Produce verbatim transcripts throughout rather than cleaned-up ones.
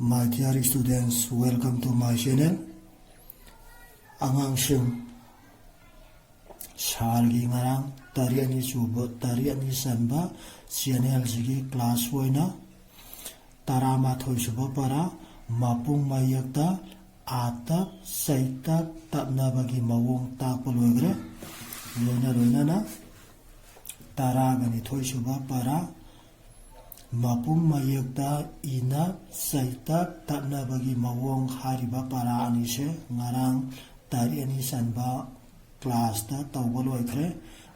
My dear students, welcome to my channel. ꯑꯉꯥꯡꯁꯤꯡ, ꯁꯥꯔꯒꯤ ꯉꯔꯥꯡ ꯇꯔꯦꯠꯅꯤ ꯁꯨꯕ, ꯇꯔꯦꯠꯅꯤ ꯆꯟꯕ ꯆꯦꯅꯦꯜꯁꯤꯒꯤ ꯀ꯭ꯂꯥꯁ ꯑꯣꯏꯅ ꯇꯔꯥꯃꯥꯊꯣꯏ ꯁꯨꯕ ꯄꯔꯥ, ꯃꯄꯨꯡ ꯃꯌꯦꯛꯇ ꯑꯥꯇꯞ ꯆꯩꯇꯞ ꯇꯞꯅꯕꯒꯤ ꯃꯑꯣꯡ ꯇꯥꯛꯄ ꯂꯣꯏꯈ꯭ꯔꯦ꯫ ꯂꯣꯏꯅ ꯂꯣꯏꯅꯅ ꯇꯔꯥꯒ ꯅꯤꯊꯣꯏ ꯁꯨꯕ ꯄꯔꯥ, ꯃꯄꯨꯡ ꯃꯌꯦꯛꯇ ꯏꯅꯞ ꯆꯩꯇꯞ ꯇꯞꯅꯕꯒꯤ ꯃꯑꯣꯡ ꯍꯥꯏꯔꯤꯕ ꯄꯔꯥ ꯑꯅꯤꯁꯦ ꯉꯔꯥꯡ ꯇꯔꯦꯠꯅꯤ ꯆꯟꯕ ꯀ꯭ꯂꯥꯁꯇ ꯇꯧꯕ ꯂꯣꯏꯈ꯭ꯔꯦ꯫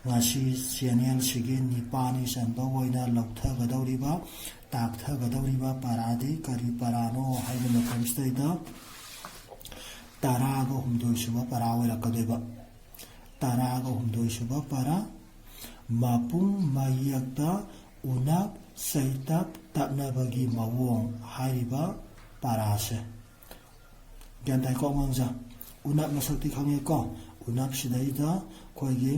ꯉꯁꯤ ꯆꯦꯅꯦꯜꯁꯤꯒꯤ ꯅꯤꯄꯥꯜꯅꯤ ꯆꯟꯕ ꯑꯣꯏꯅ ꯂꯧꯊꯒꯗꯧꯔꯤꯕ, ꯇꯥꯛꯊꯒꯗꯧꯔꯤꯕ ꯄꯔꯥꯗꯤ ꯀꯔꯤ ꯄꯔꯥꯅꯣ ꯍꯥꯏꯕ ꯃꯇꯝꯁꯤꯗꯩꯗ ꯇꯔꯥꯒ ꯍꯨꯝꯗꯣꯏ ꯁꯨꯕ ꯄꯔꯥ ꯑꯣꯏꯔꯛꯀꯗꯣꯏꯕ꯫ ꯇꯔꯥꯒ ꯍꯨꯝꯗꯣꯏ ꯁꯨꯕ ꯄꯔꯥ, ꯃꯄꯨꯡ ꯃꯌꯦꯛꯇ ꯎꯅꯞ ꯆꯩꯇꯞ ꯇꯞꯅꯕꯒꯤ ꯃꯑꯣꯡ ꯍꯥꯏꯔꯤꯕ ꯄꯔꯥꯁꯦ꯫ ꯒ꯭ꯌꯥꯟ ꯇꯥꯏꯀꯣ ꯑꯉꯥꯡꯁꯦ? ꯎꯅꯞ ꯃꯁꯛꯇꯤ ꯈꯪꯉꯦꯀꯣ? ꯎꯅꯞꯁꯤꯗꯩꯗ ꯑꯩꯈꯣꯏꯒꯤ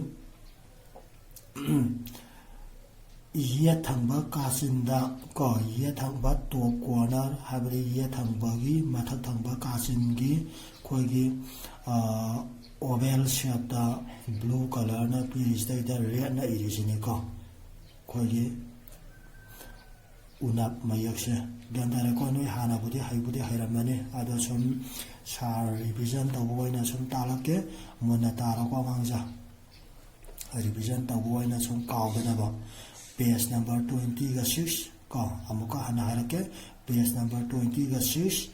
ꯌꯦꯠ ꯊꯪꯕ ꯀꯥꯆꯤꯟꯗ ꯀꯣ, ꯌꯦꯠ ꯊꯪꯕ ꯇꯣꯞ ꯀꯣꯔꯅꯔ ꯍꯥꯏꯕꯗꯤ ꯌꯦꯠ ꯊꯪꯕꯒꯤ ꯃꯊꯛ ꯊꯪꯕ ꯀꯥꯆꯤꯟꯒꯤ ꯑꯩꯈꯣꯏꯒꯤ ꯑꯣꯚꯦꯜ ꯁꯦꯞꯇ ꯕ꯭ꯂꯨ ꯀꯂꯔꯅ ꯄꯤꯔꯤꯁꯤꯗꯩꯗ ꯔꯦꯠꯅ ꯏꯔꯤꯁꯤꯅꯤꯀꯣ꯫ ꯑꯩꯈꯣꯏꯒꯤ ꯎꯅꯞ ꯃꯌꯦꯛꯁꯦ꯫ ꯒ꯭ꯌꯥꯟ ꯇꯥꯔꯦꯀꯣ? ꯅꯣꯏ ꯍꯥꯟꯅꯕꯨꯗꯤ ꯍꯩꯕꯨꯗꯤ ꯍꯩꯔꯝꯃꯅꯤ, ꯑꯗꯣ ꯁꯨꯝ ꯁꯥꯔ ꯔꯤꯚꯤꯖꯟ ꯇꯧꯕ ꯑꯣꯏꯅ ꯁꯨꯝ ꯇꯥꯛꯂꯛꯀꯦ꯫ ꯃꯨꯟꯅ ꯇꯥꯔꯣꯀꯣ ꯑꯉꯥꯡꯁꯦ꯫ ꯔꯤꯚꯤꯖꯟ ꯇꯧꯕ ꯑꯣꯏꯅ ꯁꯨꯝ ꯀꯥꯎꯗꯅꯕ꯫ Page number twenty-six ꯀꯣ, ꯑꯃꯨꯛꯀ ꯍꯟꯅ ꯍꯥꯏꯔꯛꯀꯦ꯫ Page number twenty-six,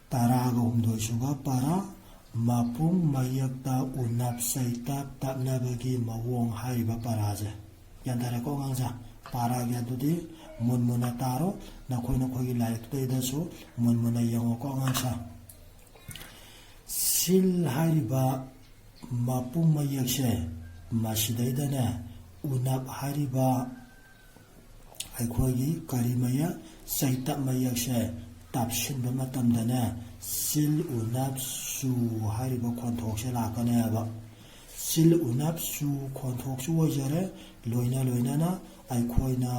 ꯇꯔꯥꯒ ꯍꯨꯝꯗꯣꯏ ꯁꯨꯕ ꯄꯔꯥ, ꯃꯄꯨꯡ ꯃꯌꯦꯛꯇ ꯎꯅꯞ ꯆꯩꯇꯞ ꯇꯞꯅꯕꯒꯤ ꯃꯑꯣꯡ ꯍꯥꯏꯔꯤꯕ ꯄꯔꯥꯁꯦ꯫ ꯒ꯭ꯌꯥꯟ ꯇꯥꯔꯦꯀꯣ ꯑꯉꯥꯡꯁꯦ? ꯄꯥꯔꯥꯒꯤ ꯑꯗꯨꯗꯤ ꯃꯨꯟ ꯃꯨꯟꯅ ꯇꯥꯔꯣ, ꯅꯈꯣꯏ ꯅꯈꯣꯏꯒꯤ ꯂꯥꯏꯔꯤꯛꯇꯨꯗꯩꯗꯁꯨ ꯃꯨꯟ ꯃꯨꯟꯅ ꯌꯦꯡꯉꯣꯀꯣ ꯑꯉꯥꯡꯁꯦ꯫ ꯁꯤꯜ ꯍꯥꯏꯔꯤꯕ ꯃꯄꯨꯡ ꯃꯌꯦꯛꯁꯦ, ꯃꯁꯤꯗꯩꯗꯅꯦ ꯎꯅꯞ ꯍꯥꯏꯔꯤꯕ ꯑꯩꯈꯣꯏꯒꯤ ꯀꯔꯤ ꯃꯌꯦꯛ? ꯆꯩꯇꯞ ꯃꯌꯦꯛꯁꯦ ꯇꯞꯁꯤꯟꯕ ꯃꯇꯝꯗꯅꯦ, ꯁꯤꯜ ꯎꯅꯞ ꯁꯨ ꯍꯥꯏꯔꯤꯕ ꯈꯣꯟꯊꯣꯛꯁꯦ ꯂꯥꯛꯀꯅꯦꯕ꯫ ꯁꯤꯜ ꯎꯅꯞ ꯁꯨ ꯈꯣꯟꯊꯣꯛꯁꯨ ꯑꯣꯏꯖꯔꯦ, ꯂꯣꯏꯅ ꯂꯣꯏꯅꯅ ꯑꯩꯈꯣꯏꯅ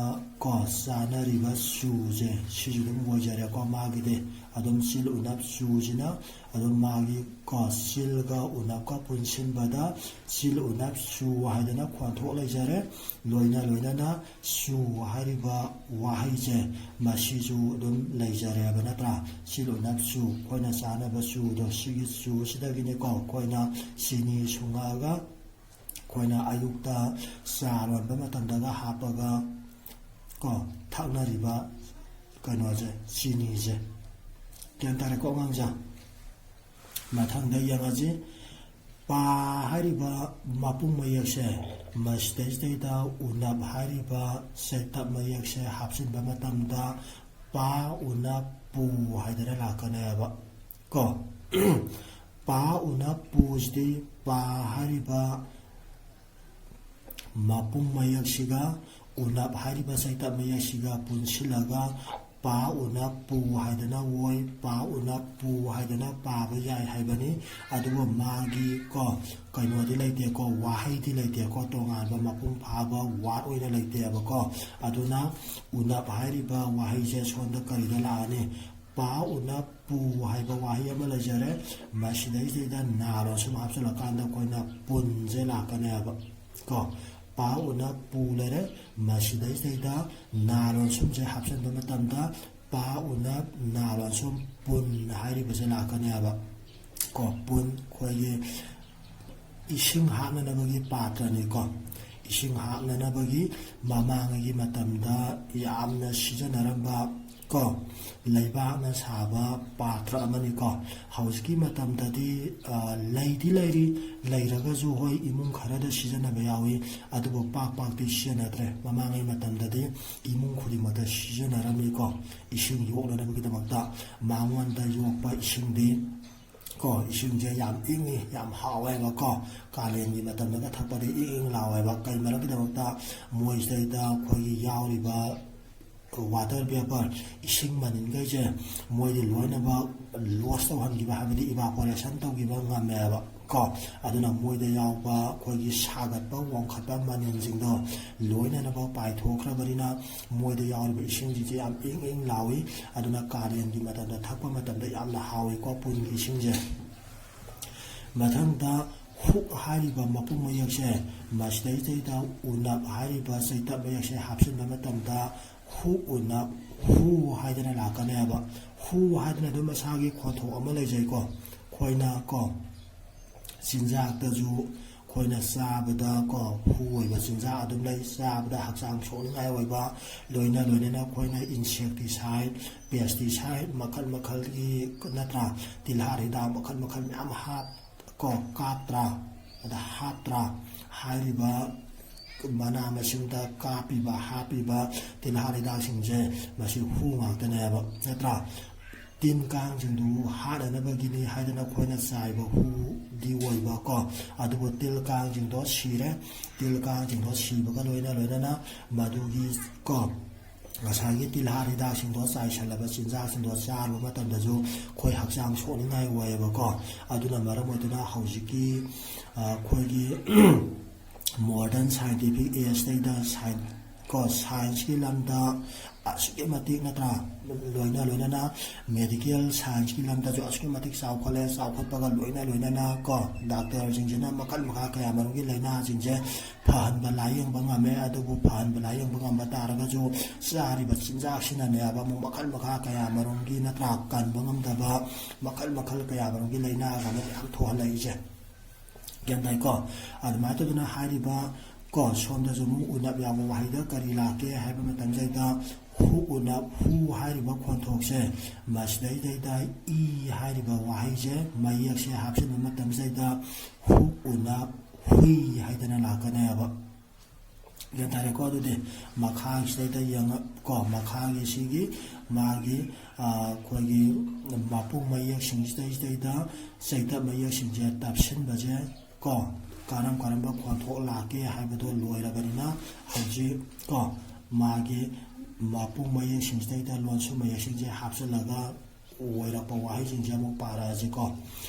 ꯀꯣ ꯆꯥꯅꯔꯤꯕ ꯆꯨꯁꯦ ꯁꯤꯁꯨ ꯑꯗꯨꯝ ꯑꯣꯏꯖꯔꯦꯀꯣ꯫ ꯃꯥꯒꯤꯗꯤ ꯑꯗꯨꯝ ꯆꯤꯜ ꯎꯅꯞ ꯆꯨꯁꯤꯅ ꯑꯗꯨꯝ ꯃꯥꯒꯤ ꯀꯣ ꯆꯤꯜꯒ ꯎꯅꯞꯀ ꯄꯨꯟꯁꯤꯟꯕꯗ ꯆꯤꯜ ꯎꯅꯞ ꯆꯨ ꯍꯥꯏꯗꯅ ꯈꯣꯟꯊꯣꯛ ꯂꯩꯖꯔꯦ꯫ ꯂꯣꯏꯅ ꯂꯣꯏꯅꯅ ꯆꯨ ꯍꯥꯏꯔꯤꯕ ꯋꯥꯍꯩꯁꯦ ꯃꯁꯤꯁꯨ ꯑꯗꯨꯝ ꯂꯩꯖꯔꯦꯕ ꯅꯠꯇ꯭ꯔꯥ? ꯆꯤꯜ ꯎꯅꯞ ꯆꯨ, ꯑꯩꯈꯣꯏꯅ ꯆꯥꯅꯕ ꯆꯨꯗꯣ, ꯁꯤꯒꯤ ꯆꯨꯁꯤꯗꯒꯤꯅꯤꯀꯣ ꯑꯩꯈꯣꯏꯅ ꯆꯤꯅꯤ ꯁꯨꯡꯉꯛꯑꯒ ꯑꯩꯈꯣꯏꯅ ꯑꯌꯨꯛꯇ ꯆꯥ ꯂꯣꯟꯕ ꯃꯇꯝꯗꯒ ꯍꯥꯞꯄꯒ ꯀꯣ ꯊꯛꯅꯔꯤꯕ ꯀꯩꯅꯣꯁꯦ, ꯆꯤꯅꯤꯁꯦ꯫ ꯒ꯭ꯌꯥꯟ ꯇꯥꯔꯦꯀꯣ ꯑꯉꯥꯡꯁꯦ? ꯃꯊꯪꯗ ꯌꯦꯡꯉꯁꯤ꯫ ꯄꯥ ꯍꯥꯏꯔꯤꯕ ꯃꯄꯨꯡ ꯃꯌꯦꯛꯁꯦ, ꯃꯁꯤꯗꯩꯁꯤꯗꯩꯗ ꯎꯅꯞ ꯍꯥꯏꯔꯤꯕ ꯆꯩꯇꯞ ꯃꯌꯦꯛꯁꯦ ꯍꯥꯞꯆꯤꯟꯕ ꯃꯇꯝꯗ ꯄꯥ ꯎꯅꯞ ꯄꯨ ꯍꯥꯏꯗꯅ ꯂꯥꯛꯀꯅꯦꯕ ꯀꯣ꯫ ꯄꯥ ꯎꯅꯞ ꯄꯨꯁꯤꯗꯤ ꯄꯥ ꯍꯥꯏꯔꯤꯕ ꯃꯄꯨꯡ ꯃꯌꯦꯛꯁꯤꯒ ꯎꯅꯞ ꯍꯥꯏꯔꯤꯕ ꯆꯩꯇꯞ ꯃꯌꯦꯛꯁꯤꯒ ꯄꯨꯟꯁꯤꯜꯂꯒ ꯄꯥ ꯎꯅꯞ ꯄꯨ ꯍꯥꯏꯗꯅ ꯑꯣꯏ, ꯄꯥ ꯎꯅꯞ ꯄꯨ ꯍꯥꯏꯗꯅ ꯄꯥꯕ ꯌꯥꯏ ꯍꯥꯏꯕꯅꯤ꯫ ꯑꯗꯨꯕꯨ ꯃꯥꯒꯤ ꯀꯣ ꯀꯩꯅꯣꯗꯤ ꯂꯩꯇꯦꯀꯣ, ꯋꯥꯍꯩꯗꯤ ꯂꯩꯇꯦꯀꯣ, ꯇꯣꯉꯥꯟꯕ ꯃꯄꯨꯡ ꯐꯥꯕ ꯋꯥꯔꯗ ꯑꯣꯏꯅ ꯂꯩꯇꯦꯕꯀꯣ꯫ ꯑꯗꯨꯅ ꯎꯅꯞ ꯍꯥꯏꯔꯤꯕ ꯋꯥꯍꯩꯁꯦ ꯁꯣꯝꯗ ꯀꯔꯤꯗ ꯂꯥꯛꯑꯅꯤ? ꯄꯥ ꯎꯅꯞ ꯄꯨ ꯍꯥꯏꯕ ꯋꯥꯍꯩ ꯑꯃ ꯂꯩꯖꯔꯦ꯫ ꯃꯁꯤꯗꯩꯁꯤꯗꯩꯗ ꯅꯥ ꯂꯣꯟꯁꯨꯝ ꯍꯥꯞꯆꯤꯜꯂꯀꯥꯟꯗ ꯑꯩꯈꯣꯏꯅ ꯄꯨꯟꯁꯦ ꯂꯥꯛꯀꯅꯦꯕ ꯀꯣ꯫ ꯄꯥ ꯎꯅꯞ ꯄꯨ ꯂꯩꯔꯦ꯫ ꯃꯁꯤꯗꯩꯁꯤꯗꯩꯗ ꯅꯥ ꯂꯣꯟꯁꯨꯝꯁꯦ ꯍꯥꯞꯆꯤꯟꯕ ꯃꯇꯝꯗ ꯄꯥ ꯎꯅꯞ ꯅꯥ ꯂꯣꯟꯁꯨꯝ ꯄꯨꯟ ꯍꯥꯏꯔꯤꯕꯁꯦ ꯂꯥꯛꯀꯅꯦꯕ ꯀꯣ꯫ ꯄꯨꯟ ꯑꯩꯈꯣꯏꯒꯤ ꯏꯁꯤꯡ ꯍꯥꯞꯅꯅꯕꯒꯤ ꯄꯥꯇ꯭ꯔꯅꯤꯀꯣ꯫ ꯏꯁꯤꯡ ꯍꯥꯞꯅꯅꯕꯒꯤ ꯃꯃꯥꯡꯉꯩꯒꯤ ꯃꯇꯝꯗ ꯌꯥꯝꯅ ꯁꯤꯖꯤꯟꯅꯔꯝꯕ ꯀꯣ ꯂꯩꯕꯥꯛꯅ ꯁꯥꯕ ꯄꯥꯇ꯭ꯔ ꯑꯃꯅꯤꯀꯣ꯫ ꯍꯧꯖꯤꯛꯀꯤ ꯃꯇꯝꯗꯗꯤ ꯑ, ꯂꯩꯗꯤ ꯂꯩꯔꯤ, ꯂꯩꯔꯒꯁꯨ ꯍꯣꯏ ꯏꯃꯨꯡ ꯈꯔꯗ ꯁꯤꯖꯤꯟꯅꯕ ꯌꯥꯎꯏ, ꯑꯗꯨꯕꯨ ꯄꯥꯛ ꯄꯥꯛꯇꯤ ꯁꯤꯖꯤꯟꯅꯗ꯭ꯔꯦ꯫ ꯃꯃꯥꯡꯉꯩ ꯃꯇꯝꯗꯗꯤ ꯏꯃꯨꯡ ꯈꯨꯗꯤꯡꯃꯛꯇ ꯁꯤꯖꯤꯟꯅꯔꯝꯃꯤꯀꯣ ꯏꯁꯤꯡ ꯌꯣꯛꯅꯅꯕꯒꯤꯗꯃꯛꯇ꯫ ꯃꯉꯣꯟꯗ ꯌꯣꯛꯄ ꯏꯁꯤꯡꯗꯤ ꯀꯣ ꯏꯁꯤꯡꯁꯦ ꯌꯥꯝ ꯏꯪꯉꯤ, ꯌꯥꯝ ꯍꯥꯎꯋꯦꯕ ꯀꯣ꯫ ꯀꯥꯂꯦꯟꯒꯤ ꯃꯇꯝꯗꯒ ꯊꯛꯄꯗꯤ ꯏꯪ ꯏꯪ ꯂꯥꯎꯋꯦꯕ꯫ ꯀꯩ ꯃꯔꯝꯒꯤꯗꯃꯛꯇ? ꯃꯣꯏꯁꯤꯗꯩꯗ ꯑꯩꯈꯣꯏꯒꯤ ꯌꯥꯎꯔꯤꯕ water vapour, ꯏꯁꯤꯡ ꯃꯅꯤꯟꯈꯩꯁꯦ ꯃꯣꯏꯗꯤ ꯂꯣꯏꯅꯃꯛ loss ꯇꯧꯍꯟꯈꯤꯕ, ꯍꯥꯏꯕꯗꯤ evaporation ꯇꯧꯈꯤꯕ ꯉꯝꯃꯦꯕ ꯀꯣ꯫ ꯑꯗꯨꯅ ꯃꯣꯏꯗ ꯌꯥꯎꯕ ꯑꯩꯈꯣꯏꯒꯤ ꯁꯥꯒꯠꯄ ꯋꯥꯡꯈꯠꯄ ꯃꯅꯤꯟꯁꯤꯡꯗꯣ ꯂꯣꯏꯅꯅꯃꯛ ꯄꯥꯏꯊꯣꯛꯈ꯭ꯔꯕꯅꯤꯅ ꯃꯣꯏꯗ ꯌꯥꯎꯔꯤꯕ ꯏꯁꯤꯡꯁꯤꯡꯁꯦ ꯌꯥꯝ ꯏꯪ ꯏꯪ ꯂꯥꯎꯏ꯫ ꯑꯗꯨꯅ ꯀꯥꯂꯦꯟꯒꯤ ꯃꯇꯝꯗ ꯊꯛꯄ ꯃꯇꯝꯗ ꯌꯥꯝꯅ ꯍꯥꯎꯏꯀꯣ ꯄꯨꯟꯒꯤ ꯏꯁꯤꯡꯁꯦ꯫ ꯃꯊꯪꯗ ꯍꯨꯛ ꯍꯥꯏꯔꯤꯕ ꯃꯄꯨꯡ ꯃꯌꯦꯛꯁꯦ, ꯃꯁꯤꯗꯩꯁꯤꯗꯩꯗ ꯎꯅꯞ ꯍꯥꯏꯔꯤꯕ ꯆꯩꯇꯞ ꯃꯌꯦꯛꯁꯦ ꯍꯥꯞꯆꯤꯟꯕ ꯃꯇꯝꯗ ꯍꯨꯛ ꯎꯅꯞ ꯍꯨ ꯍꯥꯏꯗꯅ ꯂꯥꯛꯀꯅꯦꯕ꯫ ꯍꯨ ꯍꯥꯏꯗꯅ ꯑꯗꯨꯝ ꯃꯁꯥꯒꯤ ꯈꯣꯟꯊꯣꯛ ꯑꯃ ꯂꯩꯖꯩꯀꯣ꯫ ꯑꯩꯈꯣꯏꯅ ꯀꯣ ꯆꯤꯟꯖꯥꯛꯇꯁꯨ ꯑꯩꯈꯣꯏꯅ ꯆꯥꯕꯗ ꯀꯣ ꯍꯨ ꯑꯣꯏꯕ ꯆꯤꯟꯖꯥꯛ ꯑꯗꯨꯝ ꯂꯩ, ꯆꯥꯕꯗ ꯍꯛꯆꯥꯡ ꯁꯣꯛꯅꯤꯡꯉꯥꯏ ꯑꯣꯏꯕ, ꯂꯣꯏꯅ ꯂꯣꯏꯅꯅ ꯑꯩꯈꯣꯏꯅ insecticide, pesticide ꯃꯈꯜ ꯃꯈꯜꯒꯤ ꯅꯠꯇ꯭ꯔꯥ, ꯇꯤꯜꯍꯥꯠ ꯍꯤꯗꯥꯛ ꯃꯈꯜ ꯃꯈꯜ ꯃꯌꯥꯝ ꯍꯥꯞ ꯀꯣ ꯀꯥꯞꯇ꯭ꯔꯥ, ꯑꯗ ꯍꯥꯞꯇ꯭ꯔꯥ, ꯍꯥꯏꯔꯤꯕ ꯃꯅꯥ ꯃꯁꯤꯡꯗ ꯀꯥꯞꯄꯤꯕ ꯍꯥꯞꯄꯤꯕ ꯇꯤꯜꯍꯥꯠ ꯍꯤꯗꯥꯛꯁꯤꯡꯁꯦ ꯃꯁꯤ ꯍꯨ ꯉꯥꯛꯇꯅꯦꯕ, ꯅꯠꯇ꯭ꯔꯥ? ꯇꯤꯟ ꯀꯥꯡꯁꯤꯡꯗꯨ ꯍꯥꯠꯅꯅꯕꯒꯤꯅꯤ ꯍꯥꯏꯗꯅ ꯑꯩꯈꯣꯏꯅ ꯆꯥꯏꯕ ꯍꯨꯗꯤ ꯑꯣꯏꯕ ꯀꯣ, ꯑꯗꯨꯕꯨ ꯇꯤꯜ ꯀꯥꯡꯁꯤꯡꯗꯣ ꯁꯤꯔꯦ꯫ ꯇꯤꯜ ꯀꯥꯡꯁꯤꯡꯗꯣ ꯁꯤꯕꯒ ꯂꯣꯏꯅ ꯂꯣꯏꯅꯅ ꯃꯗꯨꯒꯤ ꯀꯣ ꯉꯁꯥꯏꯒꯤ ꯇꯤꯜꯍꯥꯠ ꯍꯤꯗꯥꯛꯁꯤꯡꯗꯣ ꯆꯥꯏꯁꯜꯂꯕ ꯆꯤꯟꯖꯥꯛꯁꯤꯡꯗꯣ ꯆꯥꯔꯨꯕ ꯃꯇꯝꯗꯁꯨ ꯑꯩꯈꯣꯏ ꯍꯛꯆꯥꯡ ꯁꯣꯛꯅꯤꯡꯉꯥꯏ ꯑꯣꯏꯌꯦꯕꯀꯣ꯫ ꯑꯗꯨꯅ ꯃꯔꯝ ꯑꯣꯏꯗꯨꯅ ꯍꯧꯖꯤꯛꯀꯤ, ꯑ, ꯑꯩꯈꯣꯏꯒꯤ modern scientific age ꯁꯤꯗꯩꯗ ꯁꯥꯏꯟ-, ꯀꯣ, science ꯀꯤ ꯂꯝꯗ ꯑꯁꯨꯛꯀꯤ ꯃꯇꯤꯛ ꯅꯠꯇ꯭ꯔꯥ, ꯂꯣꯏꯅ ꯂꯣꯏꯅꯅ medical science ꯀꯤ ꯂꯝꯗꯁꯨ ꯑꯁꯨꯛꯀꯤ ꯃꯇꯤꯛ ꯆꯥꯎꯈꯠꯂꯦ꯫ ꯆꯥꯎꯈꯠꯄꯒ ꯂꯣꯏꯅ ꯂꯣꯏꯅꯅ ꯀꯣ, doctor ꯁꯤꯡꯁꯤꯅ ꯃꯈꯜ ꯃꯈꯥ ꯀꯌꯥ ꯃꯔꯨꯝꯒꯤ ꯂꯥꯏꯅꯥꯁꯤꯡꯁꯦ ꯐꯍꯟꯕ ꯂꯥꯏꯌꯦꯡꯕ ꯉꯝꯃꯦ꯫ ꯑꯗꯨꯕꯨ ꯐꯍꯟꯕ ꯂꯥꯏꯌꯦꯡꯕ ꯉꯝꯕ ꯇꯥꯔꯒꯁꯨ ꯆꯥꯔꯤꯕ ꯆꯤꯟꯖꯥꯛꯁꯤꯅꯅꯦꯕ ꯑꯃꯨꯛ ꯃꯈꯜ ꯃꯈꯥ ꯀꯌꯥ ꯃꯔꯨꯝꯒꯤ ꯅꯠꯇ꯭ꯔꯥ ꯀꯟꯕ ꯉꯝꯗꯕ ꯃꯈꯜ ꯃꯈꯜ ꯀꯌꯥ ꯃꯔꯨꯝꯒꯤ ꯂꯥꯏꯅꯥꯒ ꯑꯃꯨꯛ ꯃꯌꯥꯝ ꯊꯣꯛꯍꯜꯂꯛꯏꯁꯦ꯫ ꯒ꯭ꯌꯥꯟ ꯇꯥꯏꯀꯣ? ꯑꯗꯨꯃꯥꯏꯅ ꯇꯧꯗꯅ ꯍꯥꯏꯔꯤꯕ ꯀꯣ, ꯁꯣꯝꯗꯁꯨ ꯑꯃꯨꯛ ꯎꯅꯞ ꯌꯥꯎꯕ ꯋꯥꯍꯩꯗ ꯀꯔꯤ ꯂꯥꯛꯀꯦ ꯍꯥꯏꯕ ꯃꯇꯝꯁꯤꯗ ꯍꯨꯛ ꯎꯅꯞ ꯍꯨ ꯍꯥꯏꯔꯤꯕ ꯈꯣꯟꯊꯣꯛꯁꯦ, ꯃꯁꯤꯗꯩꯗꯩꯗ ꯏ ꯍꯥꯏꯔꯤꯕ ꯋꯥꯍꯩꯁꯦ ꯃꯌꯦꯛꯁꯦ ꯍꯥꯞꯆꯤꯟꯕ ꯃꯇꯝꯁꯤꯗꯩꯗ ꯍꯨꯛ ꯎꯅꯞ ꯍꯨꯏ ꯍꯥꯏꯗꯅ ꯂꯥꯛꯀꯅꯦꯕ꯫ ꯒ꯭ꯌꯥꯟ ꯇꯥꯔꯦꯀꯣ? ꯑꯗꯨꯗꯤ ꯃꯈꯥꯒꯤꯁꯤꯗꯩꯗ ꯌꯦꯡꯉ ꯀꯣ, ꯃꯈꯥꯒꯤ ꯁꯤꯒꯤ ꯃꯥꯒꯤ, ꯑ, ꯑꯩꯈꯣꯏꯒꯤ ꯃꯄꯨꯡ ꯃꯌꯦꯛꯁꯤꯡꯁꯤꯗꯩꯁꯤꯗꯩꯗ ꯆꯩꯇꯞ ꯃꯌꯦꯛꯁꯤꯡꯁꯦ ꯇꯞꯁꯤꯟꯕꯁꯦ ꯀꯣ, ꯀꯔꯝ ꯀꯔꯝꯕ ꯈꯣꯟꯊꯣꯛ ꯂꯥꯛꯀꯦ ꯍꯥꯏꯕꯗꯣ ꯂꯣꯏꯔꯕꯅꯤꯅ ꯍꯧꯖꯤꯛ ꯀꯣ ꯃꯥꯒꯤ ꯃꯄꯨꯡ ꯃꯌꯦꯛꯁꯤꯡꯁꯤꯗꯩꯗ ꯂꯣꯟꯁꯨꯝ ꯃꯌꯦꯛꯁꯤꯡꯁꯦ ꯍꯥꯞꯆꯤꯜꯂꯒ ꯑꯣꯏꯔꯛꯄ ꯋꯥꯍꯩꯁꯤꯡꯁꯦ ꯑꯃꯨꯛ ꯄꯥꯔꯛꯑꯁꯤꯀꯣ꯫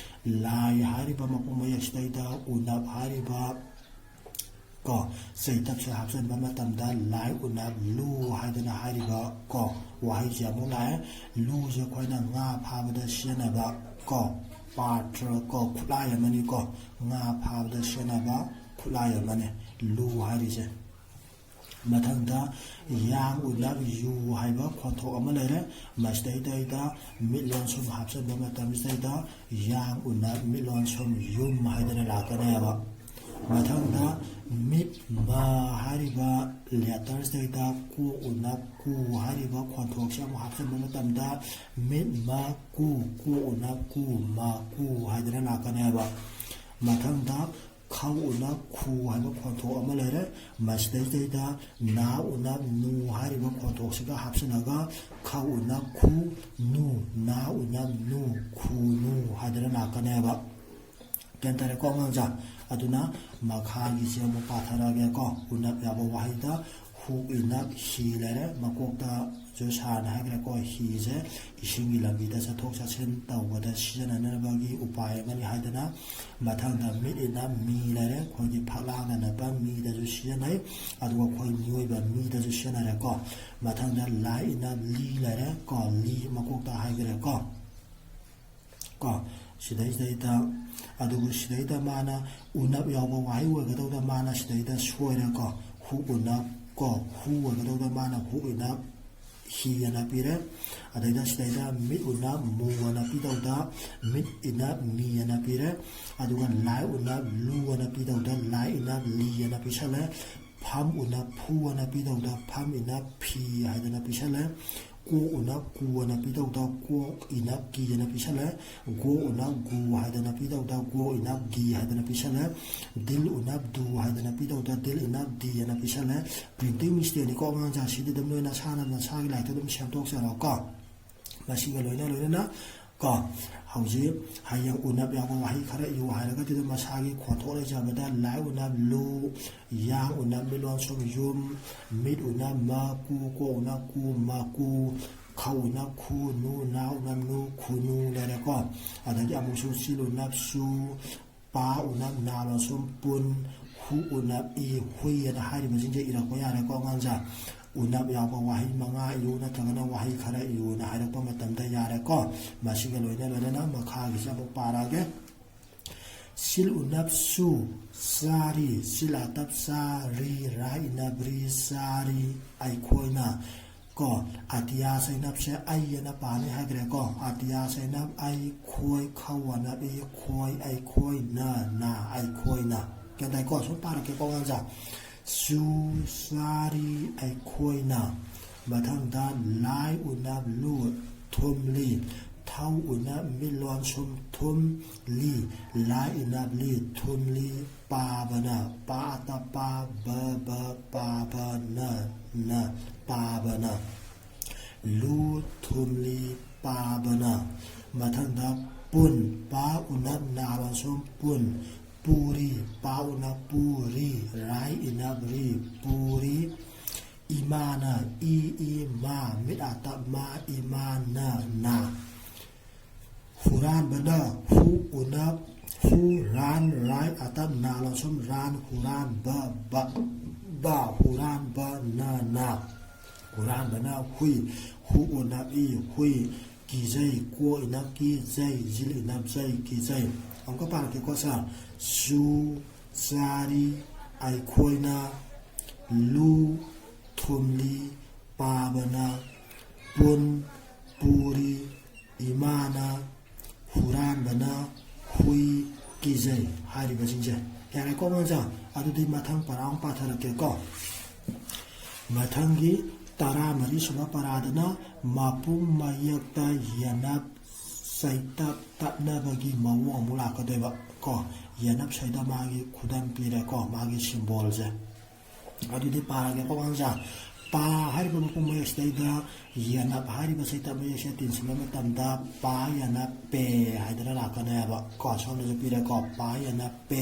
ꯂꯥꯏ ꯍꯥꯏꯔꯤꯕ ꯃꯄꯨꯡ ꯃꯌꯦꯛꯁꯤꯗꯩꯗ ꯎꯅꯞ ꯍꯥꯏꯔꯤꯕ ꯀꯣ ꯆꯩꯇꯞꯁꯦ ꯍꯥꯞꯆꯤꯟꯕ ꯃꯇꯝꯗ ꯂꯥꯏ ꯎꯅꯞ ꯂꯨ ꯍꯥꯏꯗꯅ ꯍꯥꯏꯔꯤꯕ ꯀꯣ ꯋꯥꯍꯩꯁꯦ ꯑꯃꯨꯛ ꯂꯥꯛꯑꯦ꯫ ꯂꯨꯁꯦ ꯑꯩꯈꯣꯏꯅ ꯉꯥ ꯐꯥꯕꯗ ꯁꯤꯖꯤꯟꯅꯕ ꯀꯣ ꯄꯥꯇ꯭ꯔ ꯀꯣ ꯈꯨꯠꯂꯥꯏ ꯑꯃꯅꯤꯀꯣ꯫ ꯉꯥ ꯐꯥꯕꯗ ꯁꯤꯖꯤꯟꯅꯕ ꯈꯨꯠꯂꯥꯏ ꯑꯃꯅꯤ ꯂꯨ ꯍꯥꯏꯔꯤꯁꯦ꯫ ꯃꯊꯪꯗ ꯌꯥꯡ ꯎꯅꯞ ꯌꯨ ꯍꯥꯏꯕ ꯈꯣꯟꯊꯣꯛ ꯑꯃ ꯂꯩꯔꯦ꯫ ꯃꯁꯤꯗꯩꯗꯩꯗ ꯃꯤꯠꯂꯣꯟ ꯁꯨꯝ ꯍꯥꯞꯆꯤꯟꯕ ꯃꯇꯝꯁꯤꯗꯩꯗ ꯌꯥꯡ ꯎꯅꯞ ꯃꯤꯠꯂꯣꯟ ꯁꯨꯝ ꯌꯨꯝ ꯍꯥꯏꯗꯅ ꯂꯥꯛꯀꯅꯦꯕ꯫ ꯃꯊꯪꯗ ꯃꯤꯠ ꯃ ꯍꯥꯏꯔꯤꯕ ꯂꯦꯇꯔꯁꯤꯗꯩꯗ ꯀꯣꯛ ꯎꯅꯞ ꯀꯨ ꯍꯥꯏꯔꯤꯕ ꯈꯣꯟꯊꯣꯛꯁꯦ ꯑꯃꯨꯛ ꯍꯥꯞꯆꯤꯟꯕ ꯃꯇꯝꯗ ꯃꯤꯠ ꯃ ꯀꯨ, ꯀꯣꯛ ꯎꯅꯞ ꯀꯨ, ꯃ ꯀꯨ ꯍꯥꯏꯗꯅ ꯂꯥꯛꯀꯅꯦꯕ꯫ ꯃꯊꯪꯗ ꯈꯧ ꯎꯅꯞ ꯈꯨ ꯍꯥꯏꯕ ꯈꯣꯟꯊꯣꯛ ꯑꯃ ꯂꯩꯔꯦ꯫ ꯃꯁꯤꯗꯩꯗꯩꯗ ꯅꯥ ꯎꯅꯞ ꯅꯨ ꯍꯥꯏꯔꯤꯕ ꯈꯣꯟꯊꯣꯛꯁꯤꯒ ꯍꯥꯞꯆꯤꯜꯂꯒ ꯈꯧ ꯎꯅꯞ ꯈꯨ ꯅꯨ, ꯅꯥ ꯎꯅꯞ ꯅꯨ, ꯈꯨ ꯅꯨ ꯍꯥꯏꯗꯅ ꯂꯥꯛꯀꯅꯦꯕ꯫ ꯒ꯭ꯌꯥꯟ ꯇꯥꯔꯦꯀꯣ ꯑꯉꯥꯡꯁꯥ? ꯑꯗꯨꯅ ꯃꯈꯥꯒꯤꯁꯦ ꯑꯃꯨꯛ ꯄꯥꯊꯔꯛꯑꯒꯦꯀꯣ꯫ ꯎꯅꯞ ꯌꯥꯎꯕ ꯋꯥꯍꯩꯗ ꯍꯨꯛ ꯏꯅꯞ ꯍꯤ ꯂꯩꯔꯦ꯫ ꯃꯀꯣꯛꯇꯁꯨ ꯁꯥꯔꯅ ꯍꯥꯏꯈ꯭ꯔꯦꯀꯣ, ꯍꯤꯁꯦ ꯏꯁꯤꯡꯒꯤ ꯂꯝꯕꯤꯗ ꯆꯠꯊꯣꯛ ꯆꯠꯁꯤꯟ ꯇꯧꯕꯗ ꯁꯤꯖꯤꯟꯅꯅꯕꯒꯤ ꯎꯄꯥꯏ ꯑꯃꯅꯤ ꯍꯥꯏꯗꯅ꯫ ꯃꯊꯪꯗ ꯃꯤꯠ ꯏꯅꯞ ꯃꯤ ꯂꯩꯔꯦ꯫ ꯑꯩꯈꯣꯏꯒꯤ ꯐꯛꯂꯥꯡꯗ ꯅꯞꯄ ꯃꯤꯗꯁꯨ ꯁꯤꯖꯤꯟꯅꯩ, ꯑꯗꯨꯒ ꯑꯩꯈꯣꯏ ꯃꯤꯑꯣꯏꯕ ꯃꯤꯗꯁꯨ ꯁꯤꯖꯤꯟꯅꯔꯦꯀꯣ꯫ ꯃꯊꯪꯗ ꯂꯥꯏ ꯏꯅꯞ ꯂꯤ ꯂꯩꯔꯦ ꯀꯣ, ꯂꯤ ꯃꯀꯣꯛꯇ ꯍꯥꯏꯈ꯭ꯔꯦꯀꯣ꯫ ꯀꯣ ꯁꯤꯗꯩꯁꯤꯗꯩꯗ, ꯑꯗꯨꯕꯨ ꯁꯤꯗꯩꯗ ꯃꯥꯅ ꯎꯅꯞ ꯌꯥꯎꯕ ꯋꯥꯍꯩ ꯑꯣꯏꯒꯗꯧꯗ ꯃꯥꯅ ꯁꯤꯗꯩꯗ ꯁꯣꯏꯔꯦꯀꯣ꯫ ꯍꯨꯛ ꯎꯅꯞ ꯀꯣ ꯍꯨ ꯑꯣꯏꯒꯗꯧꯗ ꯃꯥꯅ ꯍꯨꯛ ꯏꯅꯞ ꯍꯤ ꯑꯅ ꯄꯤꯔꯦ꯫ ꯑꯗꯩꯗ ꯁꯤꯗꯩꯗ ꯃꯤꯠ ꯎꯅꯞ ꯃꯨ ꯑꯅ ꯄꯤꯗꯧꯗ ꯃꯤꯠ ꯏꯅꯞ ꯃꯤ ꯑꯅ ꯄꯤꯔꯦ꯫ ꯑꯗꯨꯒ ꯂꯥꯏ ꯎꯅꯞ ꯂꯨ ꯑꯅ ꯄꯤꯗꯧꯗ ꯂꯥꯏ ꯏꯅꯞ ꯂꯤ ꯑꯅ ꯄꯤꯁꯜꯂꯦ꯫ ꯐꯝ ꯎꯅꯞ ꯐꯨ ꯑꯅ ꯄꯤꯗꯧꯗ ꯐꯝ ꯏꯅꯞ ꯐꯤ ꯍꯥꯏꯗꯅ ꯄꯤꯁꯜꯂꯦ꯫ ꯀꯣꯛ ꯎꯅꯞ ꯀꯨ ꯑꯅ ꯄꯤꯗꯧꯗ ꯀꯣꯛ ꯏꯅꯞ ꯀꯤ ꯑꯅ ꯄꯤꯁꯜꯂꯦ꯫ ꯒꯣ ꯎꯅꯞ ꯒꯨ ꯍꯥꯏꯗꯅ ꯄꯤꯗꯧꯗ ꯒꯣ ꯏꯅꯞ ꯒꯤ ꯍꯥꯏꯗꯅ ꯄꯤꯁꯜꯂꯦ꯫ ꯗꯤꯜ ꯎꯅꯞ ꯗꯨ ꯍꯥꯏꯗꯅ ꯄꯤꯗꯧꯗ ꯗꯤꯜ ꯏꯅꯞ ꯗꯤ ꯑꯅ ꯄꯤꯁꯜꯂꯦ꯫ ꯄ꯭ꯔꯤꯟꯇꯤꯡ ꯃꯤꯁꯇꯦꯛꯅꯤꯀꯣ ꯑꯉꯥꯡꯁꯥ, ꯁꯤꯗꯤ ꯑꯗꯨꯝ ꯅꯣꯏ ꯅꯁꯥꯅ ꯅꯁꯥꯒꯤ ꯂꯥꯏꯔꯤꯛꯇ ꯑꯗꯨꯝ ꯁꯦꯝꯗꯣꯛꯆꯔꯣꯀꯣ꯫ ꯃꯁꯤꯒ ꯂꯣꯏꯅ ꯂꯣꯏꯅꯅ ꯀꯣ꯫ ꯍꯧꯖꯤꯛ ꯍꯌꯦꯡ ꯎꯅꯞ ꯌꯥꯎꯕ ꯋꯥꯍꯩ ꯈꯔ ꯏꯌꯨ ꯍꯥꯏꯔꯒꯗꯤ, ꯑꯗꯨꯝ ꯃꯁꯥꯒꯤ ꯈꯣꯟꯊꯣꯛ ꯂꯩꯖꯕꯗ, ꯂꯥꯏ ꯎꯅꯞ ꯂꯨ, ꯌꯥꯡ ꯎꯅꯞ ꯃꯤꯠꯂꯣꯟꯁꯨꯝ ꯌꯨꯝ, ꯃꯤꯠ ꯎꯅꯞ ꯃ, ꯀꯨ, ꯀꯣ ꯎꯅꯞ ꯀꯨ, ꯃꯀꯨ, ꯈ ꯎꯅꯞ ꯈꯨ, ꯅꯨ, ꯅ ꯎꯅꯞ ꯅꯨ, ꯈꯨꯅꯨ ꯂꯩꯔꯦꯀꯣ꯫ ꯑꯗꯒꯤ ꯑꯃꯨꯛꯁꯨ ꯁꯤꯜ ꯎꯅꯞ ꯁꯨ, ꯄꯥ ꯎꯅꯞ ꯅꯥ ꯂꯣꯟꯁꯨꯝ ꯄꯨꯟ, ꯍꯨ ꯎꯅꯞ ꯏ, ꯍꯨꯏ ꯑꯅ ꯍꯥꯏꯔꯤꯕꯁꯤꯡꯁꯦ ꯏꯔꯛꯄ ꯌꯥꯔꯦꯀꯣ ꯑꯉꯥꯡꯁꯦ꯫ ꯎꯅꯞ ꯌꯥꯎꯕ ꯋꯥꯍꯩ ꯃꯉꯥ ꯏꯌꯨ ꯅꯠꯇ꯭ꯔꯒꯅ ꯋꯥꯍꯩ ꯈꯔ ꯏꯌꯨꯅ ꯍꯥꯏꯔꯛꯄ ꯃꯇꯝꯗ ꯌꯥꯔꯦꯀꯣ꯫ ꯃꯁꯤꯒ ꯂꯣꯏꯅ ꯂꯣꯏꯅꯅ ꯃꯈꯥꯒꯤꯁꯦ ꯑꯃꯨꯛ ꯄꯥꯔꯛꯑꯒꯦ꯫ ꯁꯤꯜ ꯎꯅꯞ ꯁꯨ, ꯆꯥꯔꯤ, ꯁꯤꯜ ꯑꯥꯇꯞ ꯆꯥ, ꯔꯤ, ꯔꯥ ꯏꯅꯞ ꯔꯤ, ꯆꯥꯔꯤ, ꯑꯩꯈꯣꯏꯅ꯫ ꯀꯣ, ꯑꯇꯤꯌꯥ ꯁꯩꯅꯞꯁꯦ ꯑꯩ ꯑꯅ ꯄꯥꯅꯤ ꯍꯥꯏꯈ꯭ꯔꯦꯀꯣ꯫ ꯑꯇꯤꯌꯥ ꯁꯩꯅꯞ ꯑꯩ, ꯈꯣꯏ, ꯈꯧ ꯑꯅꯞ ꯏ, ꯈꯣꯏ, ꯑꯩꯈꯣꯏꯅ, ꯅ, ꯑꯩꯈꯣꯏꯅ꯫ ꯒ꯭ꯌꯥꯟ ꯇꯥꯏꯀꯣ? ꯁꯨꯝ ꯄꯥꯔꯛꯀꯦꯀꯣ ꯑꯉꯥꯡꯁꯦ꯫ ꯁꯨ, ꯆꯥꯔꯤ, ꯑꯩꯈꯣꯏꯅ꯫ ꯃꯊꯪꯗ ꯂꯥꯏ ꯎꯅꯞ ꯂꯨ, ꯊꯨꯝꯂꯤ, ꯊꯧ ꯎꯅꯞ ꯃꯤꯠꯂꯣꯟ ꯁꯨꯝ ꯊꯨꯝ, ꯂꯤ, ꯂꯥꯏ ꯏꯅꯞ ꯂꯤ, ꯊꯨꯝꯂꯤ, ꯄꯥꯕꯅ, ꯄꯥ ꯑꯥꯇꯞ ꯄꯥ, ꯕ ꯕ, ꯄꯥꯕꯅ, ꯅ, ꯄꯥꯕꯅ꯫ ꯂꯨ ꯊꯨꯝꯂꯤ ꯄꯥꯕꯅ꯫ ꯃꯊꯪꯗ ꯄꯨꯟ, ꯄꯥ ꯎꯅꯞ ꯅꯥ ꯂꯣꯟꯁꯨꯝ ꯄꯨꯟ, ꯄꯨꯔꯤ, ꯄꯥ ꯎꯅꯞ ꯄꯨ, ꯔꯤ, ꯔꯥꯏ ꯏꯅꯞ ꯔꯤ, ꯄꯨꯔꯤ꯫ ꯏꯃꯥꯅ, ꯏ ꯏ ꯃꯥ, ꯃꯤꯠ ꯑꯥꯇꯞ ꯃꯥ, ꯏꯃꯥꯅ, ꯅ꯫ ꯍꯨꯔꯥꯟꯕꯅ, ꯍꯨ ꯎꯅꯞ ꯍꯨ, ꯔꯥꯟ, ꯔꯥꯏ ꯑꯥꯇꯞ ꯅꯥ ꯂꯣꯟꯁꯨꯝ ꯔꯥꯟ, ꯍꯨꯔꯥꯟꯕ, ꯕ, ꯕ, ꯍꯨꯔꯥꯟꯕ, ꯅ, ꯅ꯫ ꯍꯨꯔꯥꯟꯕꯅ ꯍꯨꯏ, ꯍꯨ ꯎꯅꯞ ꯏ, ꯍꯨꯏ꯫ ꯀꯤꯖꯩ, ꯀꯣ ꯏꯅꯞ ꯀꯤ, ꯖꯩ, ꯖꯤꯜ ꯏꯅꯞ ꯖꯩ, ꯀꯤꯖꯩ꯫ ꯑꯃꯨꯛꯀ ꯄꯥꯔꯛꯀꯦꯀꯣ ꯁꯥꯔ꯫ ꯁꯨ, ꯆꯥꯔꯤ, ꯑꯩꯈꯣꯏꯅ꯫ ꯂꯨ, ꯊꯨꯝꯂꯤ, ꯄꯥꯕꯅ꯫ ꯄꯨꯟ, ꯄꯨꯔꯤ, ꯏꯃꯥꯅ꯫ ꯍꯨꯔꯥꯟꯕꯅ꯫ ꯍꯨꯏ꯫ ꯀꯤꯖꯩ꯫ ꯍꯥꯏꯔꯤꯕꯁꯤꯡꯁꯦ꯫ ꯌꯥꯔꯦꯀꯣ ꯑꯉꯥꯡꯁꯥ? ꯑꯗꯨꯗꯤ ꯃꯊꯪ ꯄꯔꯥ ꯑꯃꯨꯛ ꯄꯥꯊꯔꯛꯀꯦꯀꯣ꯫ ꯃꯊꯪꯒꯤ ꯇꯔꯥꯃꯔꯤ ꯁꯨꯕ ꯄꯔꯥꯗꯅ ꯃꯄꯨꯝ ꯃꯌꯦꯛꯇ ꯌꯦꯅꯞ ꯁꯩꯇꯞ ꯇꯠꯅꯕꯒꯤ ꯃꯑꯣꯡ ꯑꯃꯨꯛ ꯂꯥꯛꯀꯗꯣꯏꯕ ꯀꯣ꯫ ꯌꯦꯅꯞ ꯁꯩꯇꯞ ꯃꯥꯒꯤ ꯈꯨꯗꯝ ꯄꯤꯔꯦꯀꯣ, ꯃꯥꯒꯤ ꯁꯤꯝꯕꯣꯜꯁꯦ꯫ ꯑꯗꯨꯗꯤ ꯄꯥꯔꯒꯦꯀꯣ ꯑꯉꯥꯡꯁꯥ꯫ ꯄꯥ ꯍꯥꯏꯔꯤꯕ ꯃꯄꯨꯡ ꯃꯌꯦꯛꯁꯤꯗꯩꯗ ꯌꯦꯅꯞ ꯍꯥꯏꯔꯤꯕ ꯁꯩꯇꯞ ꯃꯌꯦꯛꯁꯦ ꯇꯤꯟꯁꯤꯟꯕ ꯃꯇꯝꯗ ꯄꯥ ꯌꯦꯅꯞ ꯄꯦ ꯍꯥꯏꯗꯅ ꯂꯥꯛꯀꯅꯦꯕ꯫ ꯀꯣ, ꯁꯣꯝꯗꯁꯨ ꯄꯤꯔꯦꯀꯣ, ꯄꯥ ꯌꯦꯅꯞ ꯄꯦ꯫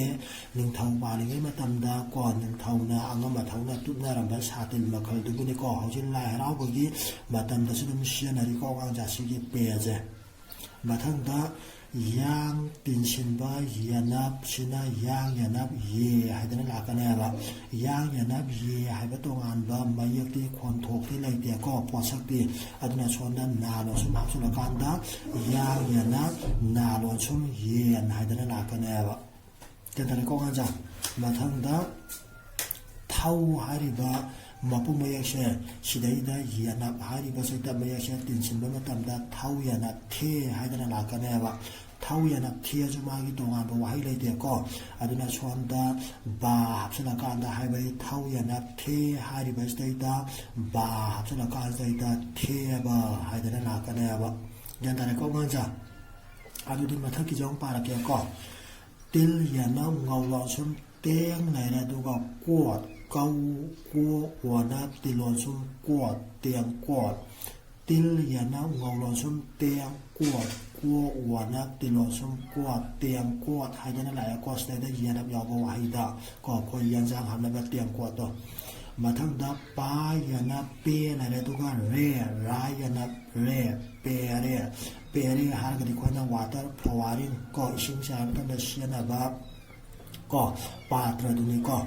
ꯅꯤꯡꯊꯧ ꯄꯥꯜꯂꯤꯉꯩ ꯃꯇꯝꯗ ꯀꯣ, ꯅꯤꯡꯊꯧꯅ ꯑꯉꯝ ꯑꯊꯧꯅ ꯇꯨꯞꯅꯔꯝꯕ ꯁꯥꯇꯤꯟ ꯃꯈꯜꯗꯨꯒꯤꯅꯤꯀꯣ꯫ ꯍꯧꯖꯤꯛ ꯂꯥꯏ ꯍꯔꯥꯎꯕꯒꯤ ꯃꯇꯝꯗꯁꯨ ꯑꯗꯨꯝ ꯁꯤꯖꯤꯟꯅꯔꯤꯀꯣ ꯑꯉꯥꯡꯁꯦ, ꯑꯁꯤꯒꯤ ꯄꯦꯁꯦ꯫ ꯃꯊꯪꯗ ꯌꯥꯡ ꯇꯤꯟꯁꯤꯟꯕ ꯌꯦꯅꯞꯁꯤꯅ ꯌꯥꯡ ꯌꯦꯅꯞ ꯌꯦ ꯍꯥꯏꯗꯅ ꯂꯥꯛꯀꯅꯦꯕ꯫ ꯌꯥꯡ ꯌꯦꯅꯞ ꯌꯦ ꯍꯥꯏꯕ ꯇꯣꯉꯥꯟꯕ ꯃꯌꯦꯛꯇꯤ ꯈꯣꯟꯊꯣꯛꯇꯤ ꯂꯩꯇꯦꯀꯣ, ꯄꯣꯠꯁꯛꯇꯤ꯫ ꯑꯗꯨꯅ ꯁꯣꯝꯗ ꯅꯥ ꯂꯣꯟꯁꯨꯝ ꯍꯥꯞꯆꯤꯜꯂꯀꯥꯟꯗ ꯌꯥꯡ ꯌꯦꯅꯞ ꯅꯥ ꯂꯣꯟꯁꯨꯝ ꯌꯦꯟ ꯍꯥꯏꯗꯅ ꯂꯥꯛꯀꯅꯦꯕ꯫ ꯒ꯭ꯌꯥꯟ ꯇꯥꯔꯦꯀꯣ ꯑꯉꯥꯡꯁꯦ? ꯃꯊꯪꯗ ꯊꯧ ꯍꯥꯏꯔꯤꯕ ꯃꯄꯨꯡ ꯃꯌꯦꯛꯁꯦ, ꯁꯤꯗꯩꯗ ꯌꯦꯅꯞ ꯍꯥꯏꯔꯤꯕ ꯁꯩꯇꯞ ꯃꯌꯦꯛꯁꯦ ꯇꯤꯟꯁꯤꯟꯕ ꯃꯇꯝꯗ ꯊꯧ ꯌꯦꯅꯞ ꯊꯦ ꯍꯥꯏꯗꯅ ꯂꯥꯛꯀꯅꯦꯕ꯫ ꯊꯧ ꯌꯦꯅꯞ ꯊꯦꯁꯨ ꯃꯥꯒꯤ ꯇꯣꯉꯥꯟꯕ ꯋꯥꯍꯩ ꯂꯩꯇꯦꯀꯣ꯫ ꯑꯗꯨꯅ ꯁꯣꯝꯗ ꯕꯥ ꯍꯥꯞꯆꯤꯜꯂꯀꯥꯟꯗ ꯍꯥꯏꯕꯗꯤ ꯊꯧ ꯌꯦꯅꯞ ꯊꯦ ꯍꯥꯏꯔꯤꯕꯁꯤꯗꯩꯗ ꯕꯥ ꯍꯥꯞꯆꯤꯜꯂꯀꯥꯟꯁꯤꯗꯩꯗ ꯊꯦꯕ ꯍꯥꯏꯗꯅ ꯂꯥꯛꯀꯅꯦꯕ꯫ ꯒ꯭ꯌꯥꯟ ꯇꯥꯔꯦꯀꯣ ꯑꯉꯥꯡꯁꯦ? ꯑꯗꯨꯗꯤ ꯃꯊꯛꯀꯤꯁꯦ ꯑꯃꯨꯛ ꯄꯥꯔꯛꯀꯦꯀꯣ꯫ ꯇꯤꯜ ꯌꯦꯅꯞ ꯉꯧ ꯂꯣꯟꯁꯨꯝ ꯇꯦꯡ ꯂꯩꯔꯦ, ꯑꯗꯨꯒ ꯀꯣꯠ, ꯀꯧ, ꯀꯣ, ꯑꯣꯅꯞ ꯇꯤꯜ ꯂꯣꯟꯁꯨꯝ ꯀꯣꯠ, ꯇꯦꯡꯀꯣꯠ꯫ ꯇꯤꯜ ꯌꯦꯅꯞ ꯉꯧ ꯂꯣꯟꯁꯨꯝ ꯇꯦꯡ ꯀꯣꯠ, ꯀꯣ, ꯑꯣꯅꯞ ꯇꯤꯜ ꯂꯣꯟꯁꯨꯝ ꯀꯣꯠ, ꯇꯦꯡꯀꯣꯠ ꯍꯥꯏꯗꯅ ꯂꯥꯛꯑꯦꯀꯣ꯫ ꯁꯤꯗꯩꯗ ꯌꯦꯅꯞ ꯌꯥꯎꯕ ꯋꯥꯍꯩꯗ ꯀꯣ, ꯑꯩꯈꯣꯏ ꯌꯦꯟꯁꯥꯡ ꯍꯥꯞꯅꯕ ꯇꯦꯡꯀꯣꯠꯇꯣ꯫ ꯃꯊꯪꯗ ꯄꯥ ꯌꯦꯅꯞ ꯄꯦ ꯂꯩꯔꯦ, ꯑꯗꯨꯒ ꯔꯦ, ꯔꯥ ꯌꯦꯅꯞ ꯔꯦ, ꯄꯦꯔꯦ꯫ ꯄꯦꯔꯦ ꯍꯥꯏꯔꯒꯗꯤ ꯑꯩꯈꯣꯏꯅ water flowing ꯀꯣ, ꯏꯁꯤꯡ ꯆꯥꯏꯕ ꯃꯇꯝꯗ ꯁꯤꯖꯤꯟꯅꯕ ꯀꯣ, ꯄꯥꯇ꯭ꯔꯗꯨꯅꯤꯀꯣ꯫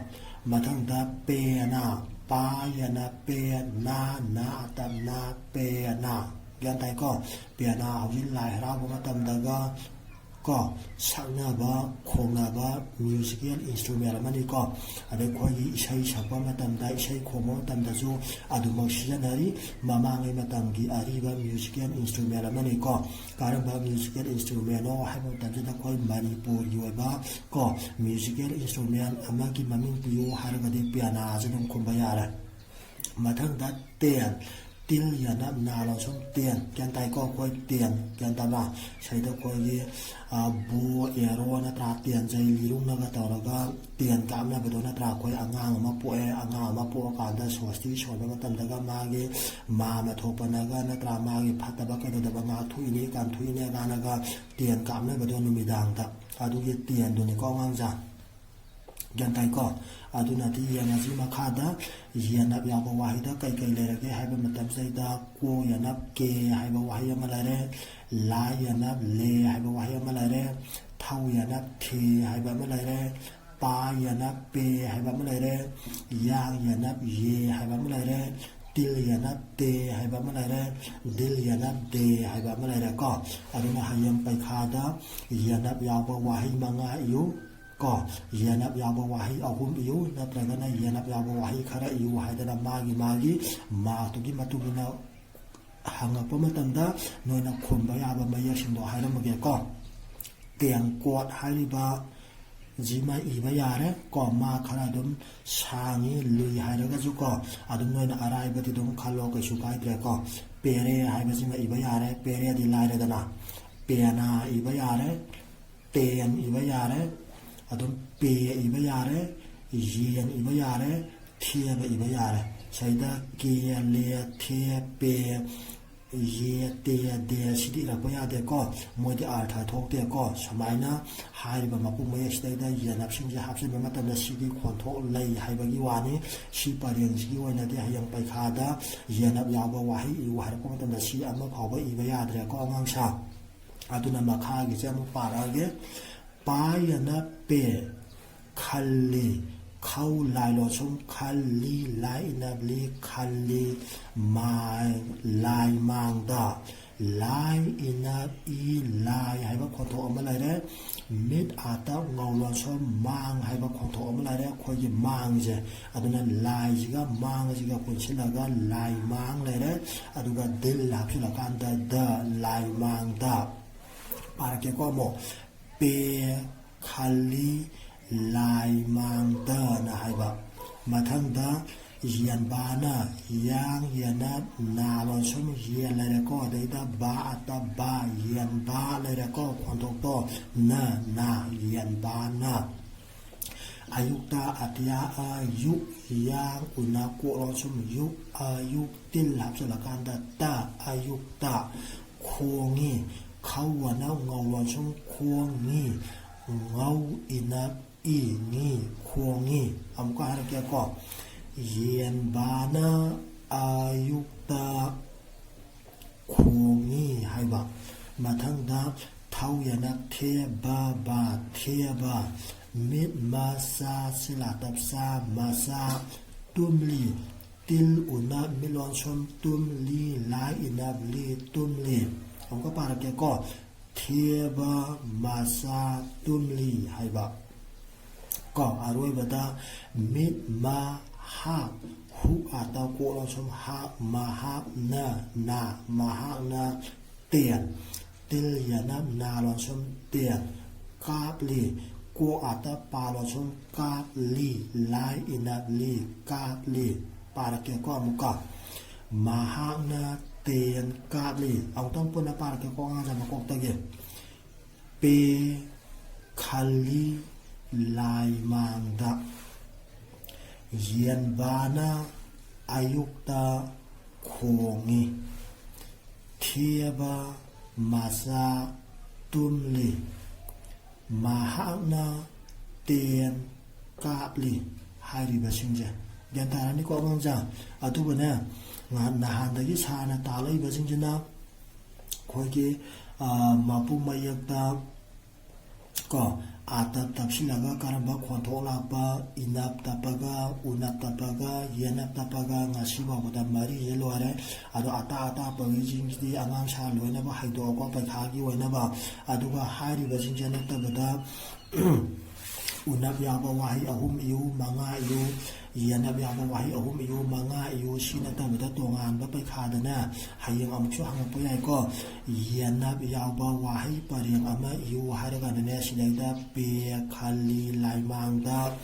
ꯃꯊꯪꯗ ꯄꯦꯅꯥ, ꯄꯥ ꯌꯦꯅꯞ ꯄꯦ, ꯅꯥ, ꯅꯥ ꯑꯇꯞ ꯅꯥ, ꯄꯦꯅꯥ꯫ ꯒ꯭ꯌꯥꯟ ꯇꯥꯏꯀꯣ? ꯄꯦꯅꯥ ꯍꯧꯖꯤꯛ ꯂꯥꯏ ꯍꯔꯥꯎꯕ ꯃꯇꯝꯗꯒ ꯀꯣ, ꯁꯛꯅꯕ, ꯈꯣꯡꯅꯕ musical instrument ꯑꯃꯅꯤꯀꯣ꯫ ꯑꯗꯩ ꯑꯩꯈꯣꯏꯒꯤ ꯏꯁꯩ ꯁꯛꯄ ꯃꯇꯝꯗ, ꯏꯁꯩ ꯈꯣꯡꯕ ꯃꯇꯝꯗꯁꯨ ꯑꯗꯨꯃꯛ ꯁꯤꯖꯤꯟꯅꯔꯤ꯫ ꯃꯃꯥꯡꯉꯩ ꯃꯇꯝꯒꯤ ꯑꯔꯤꯕ musical instrument ꯑꯃꯅꯤꯀꯣ꯫ ꯀꯔꯝꯕ musical instrumentꯅꯣ ꯍꯥꯏꯕ ꯃꯇꯝꯁꯤꯗ ꯑꯩꯈꯣꯏ ꯃꯅꯤꯄꯨꯔꯒꯤ ꯑꯣꯏꯕ ꯀꯣ, musical instrument ꯑꯃꯒꯤ ꯃꯃꯤꯡ ꯄꯤꯌꯨ ꯍꯥꯏꯔꯒꯗꯤ ꯄꯤꯌꯥꯅꯥꯁꯦ ꯑꯗꯨꯝ ꯈꯨꯝꯕ ꯌꯥꯔꯦ꯫ ꯃꯊꯪꯗ ꯇꯦꯟ, ꯇꯤꯜ ꯌꯦꯅꯞ ꯅꯥ ꯂꯣꯟꯁꯨꯝ ꯇꯦꯟ꯫ ꯒ꯭ꯌꯥꯟ ꯇꯥꯏꯀꯣ? ꯑꯩꯈꯣꯏ ꯇꯦꯟ꯫ ꯒ꯭ꯌꯥꯟ ꯇꯥꯕ꯭ꯔꯥ? ꯁꯤꯗ ꯑꯩꯈꯣꯏꯒꯤ, ꯑ, ꯕꯣ, ꯑꯦꯔꯣ ꯅꯠꯇ꯭ꯔꯥ, ꯇꯦꯟꯖꯩ ꯂꯤꯔꯨꯡꯅꯒ ꯇꯧꯔꯒ ꯇꯦꯟ ꯀꯥꯞꯅꯕꯗꯣ ꯅꯠꯇ꯭ꯔꯥ? ꯑꯩꯈꯣꯏ ꯑꯉꯥꯡ ꯑꯃ ꯄꯣꯛꯑꯦ, ꯑꯉꯥꯡ ꯑꯃ ꯄꯣꯛꯑꯀꯥꯟꯗ ꯁꯣꯁꯇꯤ ꯁꯣꯟꯕ ꯃꯇꯝꯗꯒ ꯃꯥꯒꯤ ꯃꯥꯃ ꯊꯣꯛꯄꯅꯒ ꯅꯠꯇ꯭ꯔꯥ, ꯃꯥꯒꯤ ꯐꯠꯇꯕ ꯀꯩꯗꯧꯗꯕ ꯉꯥꯛꯊꯣꯛꯏꯅꯦ, ꯀꯥꯟꯊꯣꯛꯏꯅꯦ ꯀꯥꯏꯅꯒ ꯇꯦꯟ ꯀꯥꯞꯅꯕꯗꯣ ꯅꯨꯃꯤꯗꯥꯡꯗ꯫ ꯑꯗꯨꯒꯤ ꯇꯦꯟꯗꯨꯅꯤꯀꯣ ꯑꯉꯥꯡꯁꯥ꯫ ꯒ꯭ꯌꯥꯟ ꯇꯥꯏꯀꯣ? ꯑꯗꯨꯅꯗꯤ ꯌꯦꯡꯉꯁꯤ ꯃꯈꯥꯗ ꯌꯦꯅꯞ ꯌꯥꯎꯕ ꯋꯥꯍꯩꯗ ꯀꯩ ꯀꯩ ꯂꯩꯔꯒꯦ ꯍꯥꯏꯕ ꯃꯇꯝꯁꯤꯗꯩꯗ ꯀꯣ ꯌꯦꯅꯞ ꯀꯦ ꯍꯥꯏꯕ ꯋꯥꯍꯩ ꯑꯃ ꯂꯩꯔꯦ, ꯂꯥ ꯌꯦꯅꯞ ꯂꯦ ꯍꯥꯏꯕ ꯋꯥꯍꯩ ꯑꯃ ꯂꯩꯔꯦ, ꯊꯧ ꯌꯦꯅꯞ ꯊꯦ ꯍꯥꯏꯕ ꯑꯃ ꯂꯩꯔꯦ, ꯄꯥ ꯌꯦꯅꯞ ꯄꯦ ꯍꯥꯏꯕ ꯑꯃ ꯂꯩꯔꯦ, ꯌꯥꯡ ꯌꯦꯅꯞ ꯌꯦ ꯍꯥꯏꯕ ꯑꯃ ꯂꯩꯔꯦ, ꯇꯤꯜ ꯌꯦꯅꯞ ꯇꯦ ꯍꯥꯏꯕ ꯑꯃ ꯂꯩꯔꯦ, ꯗꯤꯜ ꯌꯦꯅꯞ ꯗꯦ ꯍꯥꯏꯕ ꯑꯃ ꯂꯩꯔꯦ ꯀꯣ꯫ ꯑꯗꯨꯅ ꯍꯌꯦꯡ ꯄꯩꯈꯥꯗ ꯌꯦꯅꯞ ꯌꯥꯎꯕ ꯋꯥꯍꯩ ꯃꯉꯥ ꯏꯌꯨ ꯀꯣ꯫ ꯌꯦꯅꯞ ꯌꯥꯎꯕ ꯋꯥꯍꯩ ꯑꯍꯨꯝ ꯏꯌꯨ, ꯅꯠꯇ꯭ꯔꯒꯅ ꯌꯦꯅꯞ ꯌꯥꯎꯕ ꯋꯥꯍꯩ ꯈꯔ ꯏꯌꯨ ꯍꯥꯏꯗꯅ ꯃꯥꯒꯤ ꯃꯥꯒꯤ ꯃꯥꯔꯛꯇꯨꯒꯤ ꯃꯇꯨꯡ ꯏꯟꯅ ꯍꯪꯉꯛꯄ ꯃꯇꯝꯗ ꯅꯣꯏꯅ ꯈꯨꯝꯕ ꯌꯥꯕ ꯃꯌꯦꯛꯁꯤꯡꯗꯣ ꯍꯥꯏꯔꯝꯃꯒꯦꯀꯣ꯫ ꯇꯦꯡꯀꯣꯠ ꯍꯥꯏꯔꯤꯕ ꯖꯤꯃ ꯏꯕ ꯌꯥꯔꯦ ꯀꯣ꯫ ꯃꯥ ꯈꯔ ꯑꯗꯨꯝ ꯁꯥꯡꯉꯤ, ꯂꯨꯏ ꯍꯥꯏꯔꯒꯁꯨ ꯀꯣ, ꯑꯗꯨꯝ ꯅꯣꯏꯅ ꯑꯔꯥꯏꯕꯗꯤ ꯑꯗꯨꯝ ꯈꯜꯂꯣ, ꯀꯩꯁꯨ ꯀꯥꯏꯗ꯭ꯔꯦ ꯀꯣ꯫ ꯄꯦꯔꯦ ꯍꯥꯏꯕꯁꯤꯃ ꯏꯕ ꯌꯥꯔꯦ, ꯄꯦꯔꯦꯗꯤ ꯂꯥꯏꯔꯦꯗꯅ꯫ ꯄꯦꯅꯥ ꯏꯕ ꯌꯥꯔꯦ, ꯄꯦꯟ ꯏꯕ ꯌꯥꯔꯦ, ꯑꯗꯨꯝ ꯄꯦ ꯏꯕ ꯌꯥꯔꯦ, ꯌꯦꯟ ꯏꯕ ꯌꯥꯔꯦ, ꯊꯦꯕ ꯏꯕ ꯌꯥꯔꯦ꯫ ꯁꯤꯗ ꯀꯦ, ꯂꯦ, ꯊꯦ, ꯄꯦ, ꯌꯦ, ꯇꯦ, ꯗꯦ ꯁꯤꯗꯤ ꯏꯔꯛꯄ ꯌꯥꯗꯦꯀꯣ, ꯃꯣꯏꯗꯤ ꯑꯥꯔꯊ ꯊꯣꯛꯇꯦꯀꯣ꯫ ꯁꯨꯃꯥꯏꯅ ꯍꯥꯏꯔꯤꯕ ꯃꯄꯨꯡ ꯃꯌꯦꯛꯁꯤꯗꯩꯗ ꯌꯦꯅꯞꯁꯤꯡꯁꯦ ꯍꯥꯞꯆꯤꯟꯕ ꯃꯇꯝꯗ ꯁꯤꯒꯤ ꯈꯣꯟꯊꯣꯛ ꯂꯩ ꯍꯥꯏꯕꯒꯤ ꯋꯥꯅꯤ꯫ ꯁꯤ ꯄꯔꯦꯡꯁꯤꯒꯤ ꯑꯣꯏꯅꯗꯤ ꯍꯌꯦꯡ ꯄꯩꯈꯥꯗ ꯌꯦꯅꯞ ꯌꯥꯎꯕ ꯋꯥꯍꯩ ꯏꯌꯨ ꯍꯥꯏꯔꯛꯄ ꯃꯇꯝꯗ ꯁꯤ ꯑꯃ ꯐꯥꯎꯕ ꯏꯕ ꯌꯥꯗ꯭ꯔꯦꯀꯣ ꯑꯉꯥꯡꯁꯥ꯫ ꯑꯗꯨꯅ ꯃꯈꯥꯒꯤꯁꯦ ꯑꯃꯨꯛ ꯄꯥꯔꯛꯑꯒꯦ꯫ ꯄꯥ ꯌꯦꯅꯞ ꯄꯦ, ꯈꯜꯂꯤ, ꯈꯧ ꯂꯥꯏ ꯂꯣꯟꯁꯨꯝ ꯈꯜꯂꯤ, ꯂꯥꯏ ꯏꯅꯞ ꯂꯤ, ꯈꯜꯂꯤ, ꯃꯥꯏ, ꯂꯥꯏ ꯃꯥꯡꯗ, ꯂꯥꯏ ꯏꯅꯞ ꯏ, ꯂꯥꯏ ꯍꯥꯏꯕ ꯈꯣꯟꯊꯣꯛ ꯑꯃ ꯂꯩꯔꯦ꯫ ꯃꯤꯠ ꯑꯥꯇꯞ ꯉꯧ ꯂꯣꯟꯁꯨꯝ ꯃꯥꯡ ꯍꯥꯏꯕ ꯈꯣꯟꯊꯣꯛ ꯑꯃ ꯂꯩꯔꯦ꯫ ꯑꯩꯈꯣꯏꯒꯤ ꯃꯥꯡꯁꯦ, ꯑꯗꯨꯅ ꯂꯥꯏꯁꯤꯒ ꯃꯥꯡꯁꯤꯒ ꯄꯨꯟꯁꯤꯜꯂꯒ ꯂꯥꯏ ꯃꯥꯡ ꯂꯩꯔꯦ꯫ ꯑꯗꯨꯒ ꯗꯤꯜ ꯍꯥꯞꯆꯤꯜꯂꯀꯥꯟꯗ ꯗ, ꯂꯥꯏ ꯃꯥꯡꯗ꯫ ꯄꯥꯔꯛꯀꯦꯀꯣ ꯑꯃꯨꯛ꯫ ꯄꯦ, ꯈꯥꯂꯤ, ꯂꯥꯏ ꯃꯥꯡꯗꯅ ꯍꯥꯏꯕ꯫ ꯃꯊꯪꯗ ꯌꯦꯟꯕꯥꯅ, ꯌꯥꯡ ꯌꯦꯅ ꯅꯥ ꯂꯣꯟꯁꯨꯝ ꯌꯦꯟ ꯂꯩꯔꯦꯀꯣ, ꯑꯗꯩꯗ ꯕꯥ ꯑꯇ ꯕꯥ, ꯌꯦꯟꯕꯥ ꯂꯩꯔꯦꯀꯣ, ꯈꯣꯟꯊꯣꯛꯇꯣ ꯅ ꯅꯥ, ꯌꯦꯟꯕꯥꯅ꯫ ꯑꯌꯨꯛꯇ, ꯑꯇꯤꯌꯥ ꯑ ꯌꯨꯛ, ꯌꯥꯡ ꯎꯅ ꯀꯣꯛ ꯂꯣꯟꯁꯨꯝ ꯌꯨꯛ, ꯑꯌꯨꯛ ꯇꯤꯜ ꯍꯥꯞꯆꯤꯜꯂꯀꯥꯟꯗ ꯇ, ꯑꯌꯨꯛꯇ꯫ ꯈꯣꯡꯉꯤ, ꯈꯧ ꯑꯅ ꯉꯧ ꯂꯣꯟꯁꯨꯝ ꯈꯣꯡꯉꯤ, ꯉꯧ ꯏꯅ ꯏ ꯉꯤ, ꯈꯣꯡꯉꯤ꯫ ꯑꯃꯨꯛꯀ ꯍꯥꯏꯔꯛꯀꯦꯀꯣ꯫ ꯌꯦꯟꯕꯥꯅ ꯑꯌꯨꯛꯇ ꯈꯣꯡꯉꯤ ꯍꯥꯏꯕ꯫ ꯃꯊꯪꯗ ꯊꯧ ꯌꯦꯅ ꯊꯦ ꯕ ꯕꯥ, ꯊꯦꯕ꯫ ꯃꯤꯠ ꯃ ꯆꯥ ꯁꯤꯂꯥꯇꯞ ꯆꯥ, ꯃꯆꯥ꯫ ꯇꯨꯝꯂꯤ꯫ ꯇꯤꯜ ꯎꯅ ꯃꯤꯠꯂꯣꯟꯁꯨꯝ ꯇꯨꯝ ꯂꯤ, ꯂꯥꯏ ꯏꯅ ꯂꯤ, ꯇꯨꯝꯂꯤ꯫ ꯑꯃꯨꯛꯀ ꯄꯥꯔꯛꯀꯦꯀꯣ꯫ ꯊꯦꯕ ꯃꯆꯥ ꯇꯨꯝꯂꯤ ꯍꯥꯏꯕ꯫ ꯀꯣ, ꯑꯔꯣꯏꯕꯗ ꯃꯤꯠ ꯃ ꯍꯥꯛ, ꯍꯨꯛ ꯑꯥꯇ ꯀꯣꯛ ꯂꯣꯟꯁꯨꯝ ꯍꯥꯛ, ꯃꯍꯥꯛꯅ ꯅꯥ, ꯃꯍꯥꯛꯅ ꯇꯦꯟ꯫ ꯇꯤꯜ ꯌꯦꯅ ꯅꯥ ꯂꯣꯟꯁꯨꯝ ꯇꯦꯟ꯫ ꯀꯥꯞꯂꯤ꯫ ꯀꯣꯛ ꯑꯥꯇ ꯄꯥ ꯂꯣꯟꯁꯨꯝ ꯀꯥꯞꯂꯤ꯫ ꯂꯥꯏ ꯏꯅ ꯂꯤ꯫ ꯀꯥꯞꯂꯤ꯫ ꯄꯥꯔꯛꯀꯦꯀꯣ ꯑꯃꯨꯛꯀ꯫ ꯃꯍꯥꯛꯅ ꯇꯦꯟ ꯀꯥꯞꯂꯤ꯫ ꯑꯃꯨꯛꯇꯪ ꯄꯨꯟꯅ ꯄꯥꯔꯛꯀꯦꯀꯣ ꯑꯉꯥꯡꯁꯦ ꯃꯀꯣꯛꯇꯒꯤ꯫ ꯄꯦ ꯈꯜꯂꯤ ꯂꯥꯏꯃꯥꯡꯗ꯫ ꯌꯦꯟꯕꯥꯅ ꯑꯌꯨꯛꯇ ꯈꯣꯡꯉꯤ꯫ ꯊꯦꯕ ꯃꯆꯥ ꯇꯨꯝꯂꯤ꯫ ꯃꯍꯥꯛꯅ ꯇꯦꯟ ꯀꯥꯞꯂꯤ ꯍꯥꯏꯔꯤꯕꯁꯤꯡꯁꯦ꯫ ꯒ꯭ꯌꯥꯟ ꯇꯥꯔꯅꯤꯀꯣ ꯑꯉꯥꯡꯁꯦ? ꯑꯗꯨꯒꯅꯦ, ꯉꯍꯥꯟ ꯅꯍꯥꯟꯗꯒꯤ ꯁꯥꯔꯅ ꯇꯥꯛꯂꯛꯏꯕꯁꯤꯡꯁꯤꯅ ꯑꯩꯈꯣꯏꯒꯤ, ꯑ, ꯃꯄꯨꯝ ꯃꯌꯦꯛꯇ ꯀꯣ, ꯑꯥꯇꯞ ꯇꯞꯁꯤꯜꯂꯒ ꯀꯔꯝꯕ ꯈꯣꯟꯊꯣꯛ ꯂꯥꯛꯄ, ꯏꯅꯞ ꯇꯞꯄꯒ, ꯎꯅꯞ ꯇꯞꯄꯒ, ꯌꯦꯅꯞ ꯇꯞꯄꯒ, ꯉꯁꯤ ꯐꯥꯎꯕꯗ ꯃꯔꯤꯁꯦ ꯂꯣꯏꯔꯦ꯫ ꯑꯗꯣ ꯑꯇꯥ ꯑꯇꯥꯄꯒꯤꯁꯤꯡꯁꯤꯗꯤ ꯑꯉꯥꯡ ꯁꯥ ꯂꯣꯏꯅꯕ ꯍꯩꯗꯣꯛꯑꯒ ꯄꯩꯈꯥꯒꯤ ꯑꯣꯏꯅꯕ꯫ ꯑꯗꯨꯒ ꯍꯥꯏꯔꯤꯕꯁꯤꯡꯁꯦ ꯅꯠꯇꯕꯗ, ꯎꯅꯞ ꯌꯥꯎꯕ ꯋꯥꯍꯩ ꯑꯍꯨꯝ ꯏꯌꯨ, ꯃꯉꯥ ꯏꯌꯨ, ꯌꯦꯅꯞ ꯌꯥꯎꯕ ꯋꯥꯍꯩ ꯑꯍꯨꯝ ꯏꯌꯨ, ꯃꯉꯥ ꯏꯌꯨ꯫ ꯁꯤ ꯅꯠꯇꯕꯗ ꯇꯣꯉꯥꯟꯕ ꯄꯩꯈꯥꯗꯅꯦ ꯍꯌꯦꯡ ꯑꯃꯨꯛꯁꯨ ꯍꯪꯉꯛꯄ ꯌꯥꯏꯀꯣ꯫ ꯌꯦꯅꯞ ꯌꯥꯎꯕ ꯋꯥꯍꯩ ꯄꯔꯦꯡ ꯑꯃ ꯏꯌꯨ ꯍꯥꯏꯔꯀꯥꯟꯗꯅꯦ, ꯁꯤꯗꯩꯗ ꯄꯦ, ꯈꯜꯂꯤ, ꯂꯥꯏꯃꯥꯡꯗ,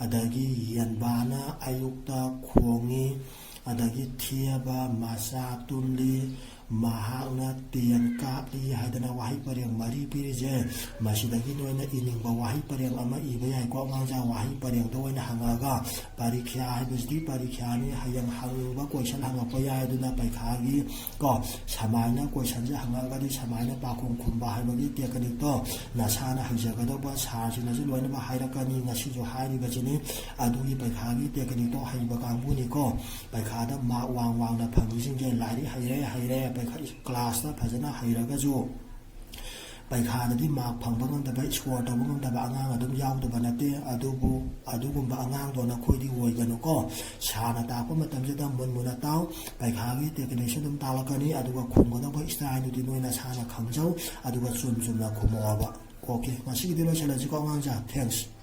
ꯑꯗꯒꯤ ꯌꯦꯟꯕꯥꯅ ꯑꯌꯨꯛꯇ ꯈꯣꯡꯉꯤ, ꯑꯗꯒꯤ ꯊꯦꯕ ꯃꯆꯥ ꯇꯨꯝꯂꯤ, ꯃꯍꯥꯛꯅ ꯇꯦꯟ ꯀꯥꯞꯂꯤ ꯍꯥꯏꯗꯅ ꯋꯥꯍꯩ ꯄꯔꯦꯡ ꯃꯔꯤ ꯄꯤꯔꯤꯁꯦ, ꯃꯁꯤꯗꯒꯤ ꯅꯣꯏꯅ ꯏꯅꯤꯡꯕ ꯋꯥꯍꯩ ꯄꯔꯦꯡ ꯑꯃ ꯏꯕ ꯌꯥꯏꯀꯣ꯫ ꯑꯉꯥꯡꯁꯥ ꯋꯥꯍꯩ ꯄꯔꯦꯡꯗ ꯑꯣꯏꯅ ꯍꯪꯉꯛꯑꯒ ꯄꯔꯤꯈ꯭ꯌꯥ ꯍꯥꯏꯕꯁꯤꯗꯤ ꯄꯔꯤꯈ꯭ꯌꯥꯅꯤ, ꯍꯌꯦꯡ ꯍꯪꯅꯤꯡꯕ ꯀꯣꯏꯁꯟ ꯍꯪꯉꯛꯄ ꯌꯥꯏ꯫ ꯑꯗꯨꯅ ꯄꯩꯈꯥꯒꯤ ꯀꯣ ꯁꯃꯥꯏꯅ ꯀꯣꯏꯁꯟꯁꯦ ꯍꯪꯉꯛꯑꯒꯗꯤ ꯁꯃꯥꯏꯅ ꯄꯥꯈꯨꯝ ꯈꯨꯝꯕ ꯍꯥꯏꯕꯒꯤ ꯇꯦꯛꯅꯤꯛꯇꯣ ꯅꯁꯥꯅ ꯍꯩꯖꯒꯗꯧꯕ ꯁꯥꯔꯁꯤꯡꯅꯁꯨ ꯂꯣꯏꯅꯃꯛ ꯍꯥꯏꯔꯛꯀꯅꯤ꯫ ꯉꯁꯤꯁꯨ ꯍꯥꯏꯔꯤꯕꯁꯤꯅꯤ꯫ ꯑꯗꯨꯒꯤ ꯄꯩꯈꯥꯒꯤ ꯇꯦꯛꯅꯤꯛꯇꯣ ꯍꯩꯕ ꯀꯥꯡꯕꯨꯅꯤꯀꯣ꯫ ꯄꯩꯈꯥꯗ ꯃꯥꯔꯛ ꯋꯥꯡ ꯋꯥꯡꯅ ꯐꯪꯉꯤꯁꯤꯡꯁꯦ ꯂꯥꯏꯔꯤꯛ ꯍꯩꯔꯦ ꯍꯩꯔꯦ, ꯄꯩꯈꯥ ꯀ꯭ꯂꯥꯁꯇ ꯐꯖꯅ ꯍꯩꯔꯒꯁꯨ ꯄꯩꯈꯥꯗꯗꯤ ꯃꯥꯔꯛ ꯐꯪꯕ ꯉꯝꯗꯕ, ꯁ꯭ꯀꯣꯔ ꯇꯧꯕ ꯉꯝꯗꯕ ꯑꯉꯥꯡ ꯑꯗꯨꯝ ꯌꯥꯎꯗꯕ ꯅꯠꯇꯦ꯫ ꯑꯗꯨꯕꯨ ꯑꯗꯨꯒꯨꯝꯕ ꯑꯉꯥꯡꯗꯣ ꯅꯈꯣꯏꯗꯤ ꯑꯣꯏꯒꯅꯨꯀꯣ꯫ ꯁꯥꯔꯅ ꯇꯥꯛꯄ ꯃꯇꯝꯁꯤꯗ ꯃꯨꯟ ꯃꯨꯟꯅ ꯇꯥꯎ꯫ ꯄꯩꯈꯥꯒꯤ ꯇꯦꯛꯅꯤꯛꯁꯨ ꯑꯗꯨꯝ ꯇꯥꯛꯂꯛꯀꯅꯤ, ꯑꯗꯨꯒ ꯈꯨꯝꯒꯗꯧꯕ ꯏꯁꯇꯥꯏꯜꯗꯨꯗꯤ ꯅꯣꯏ ꯅꯁꯥꯅ ꯈꯪꯖꯧ, ꯑꯗꯨꯒ ꯆꯨꯝ ꯆꯨꯝꯅ ꯈꯨꯝꯃꯛꯑꯣꯕ꯫ ꯑꯣꯀꯦ, ꯉꯁꯤꯒꯤꯗꯤ ꯂꯣꯏꯁꯤꯜꯂꯁꯤꯀꯣ ꯑꯉꯥꯡꯁꯦ꯫ ꯊꯦꯡꯛꯁ꯫